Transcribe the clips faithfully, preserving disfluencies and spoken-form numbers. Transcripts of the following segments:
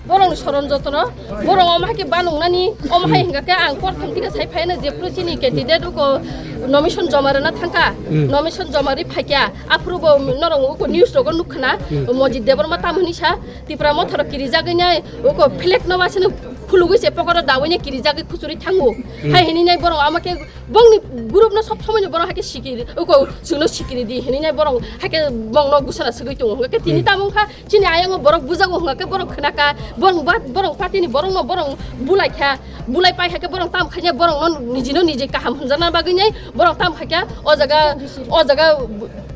Borokni soron jotono, borok omo hai khe banungnani, omo hai hingkha khe ang portham thikhe sai phaina jephru chini candidate uko nomination joma rwna thangkha, nomination joma rwi phaikha, aphuru bo norok uko news rogo nukkhana, Mojit Debbarma tam hwnwi sa, Tipra Motha rok kirijagwi nai, uko flag no wasino khulugwi se pokoro dawini kirijagwi khuchuri thango. Hai hini nai borok ama khe bongni group no sob somoi no borok hai khe sikiri, uko chwngno sikiri di hini nai borok hai khe bongno gusana swgwi tongo. Hwnkhe tini tamo wngkha chini ayang o borok bujago hwnkha khe borok khwnaka, borok ba, borok party ni borok no borok bulai kha, bulai pai hai khe borok tam khaina borok no niji no niji kaham hwnjakna bagwi nai borok tam khai kha o jaga, o jaga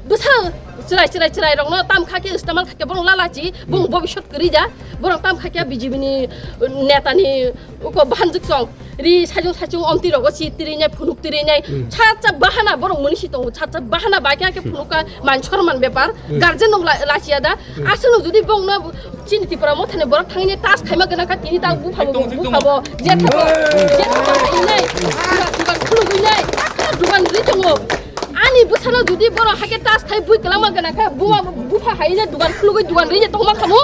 bwsa chwrai chwrai chwrai rok no tam kha khe istemal khai khe borok lalachi bong bobisot kwrwi da borok tam khai khe B J P ni neta ni uko bahanjwk chong ri sajung sajung omti rogo si tiri nai phunuk tiri nai chacha bahana borok muni si tongo chacha bahana bai khe phunuk ka man chorman bepar guardian no la- lachiya da aswk no jodi bong no chini Tipra Motha ni borok thangni tas khaima gana kha tini ta bupha bo bupha bo je thabo je thabo nai dugan khulugwi nai dugan ri tongo. Ani bwsano jodi borok hai khe tas khai bui kwlangma gana kha buma bupha hai je dugan khulugwi dugan ri je tongma khamu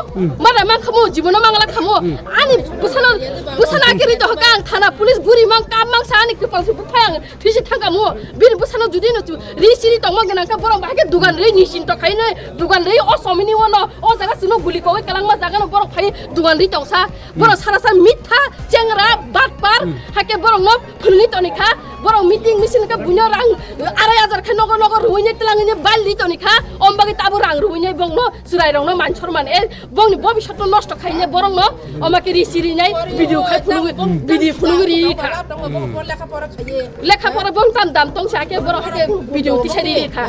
mada man khamu jibono mangala khamu ani bwsano bwsano ake ri to haka ang thana police buri mang kam mang sa ani kwpal se bupha ang thisi thangkamu bini bwsano jodi no ri siri tongma gana kha borok hai khe dugan ri ni sin to khai nai dugan ri o somini wono o jaga sino guli kogwi kwlangma jaga no borok phai dugan ri tongsa borok sara sa mitha chengra batpar hai khe borok no phunui toni kha borok meeting misil khe buino rang arai hajar khe nogo nogo ruine twlangine baldi toni kha ombagwi tabo rang ruine bongno chwrai rokno man sorman e bongni bobisotno nosto khaine borokno oma khe risi rinai video khai phunugwi video phunugwi ri kha lekha pora bong tam dam tong sa khe borok khe video tisari ri kha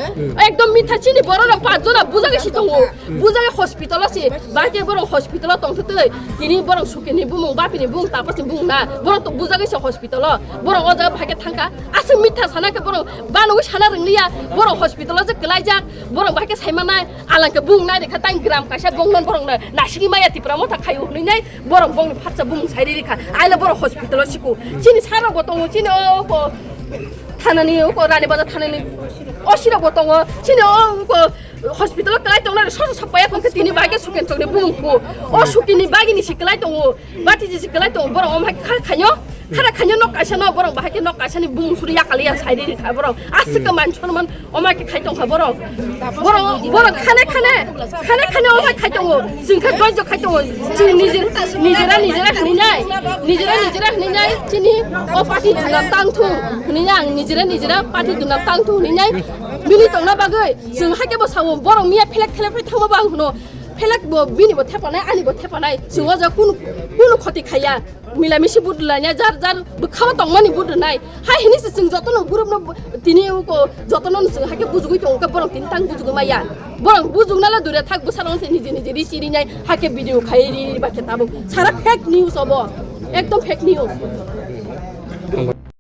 ekdom mitha chini borok rok pach jona bujagwi si tongo bujagwi hospital o si ba khe borok hospital o tong thutwi tini borok sukini bumung bapini bumung tapasni bumung na borok to bujagwi sa hospital o borok o jaga phai khe thangkha aswk mitha sana khe borok banogwi sana rwngliya borok hospital o je kwlaijak borok bahai khe saimanai alang khe bumung nai rikha tang gram kaisa bongnon borok no naisingwi maya Tipra Motha khaio hwnwi nai borok bongni phatsa bumung sai rikha aila borok hospital o siko chini sarok bo tongo chini o ko thanani o ko Rani Bazar thanani o sirok bo tongo chini o ko hospital o kwlai tongnai sosa sokpaiya khe tini bagwi suken chokni bumung kho o sukini bagwi ni si kwlai tongo bati ji si kwlai tongo borok omo hai kha khayo khara khayo nok kaisa no borok bahai khe nok kaisa ni bumung suri yakali ya sai ri kha borok aswk khe man chorman omo hai khe khai tong kha borok borok borok khane khane khane khane omo hai khai tongo chwng khe doijo khai tongo chwng nijera nijera nijera hwnwi nai nijera nijera hwnwi nai chini o party duna tang thung hwnwi nai ang nijera nijera party duna tang thung hwnwi nai bini tongna bagwi Chwng hai khe bo sao, borok miya phelek phelek phai thangma bo ang hwno, phelek bo bini bo thepanai, ani bo thepanai. Chwng o jaga kunu, kunu khoti khaiya. Mila misi budulanya, jar jar bwkhao tongmani budunai. Hai hini se chwng jotono group no tini uko jotono chwng hai khe bujugui tongo khe borok tini tang bujugui maya. Borok bujukna le dure thak bwsano se niji niji ri chiri nai hai khe video khai ri ri ba khe tabuk. Sara fake news obo. Ekdom fake news.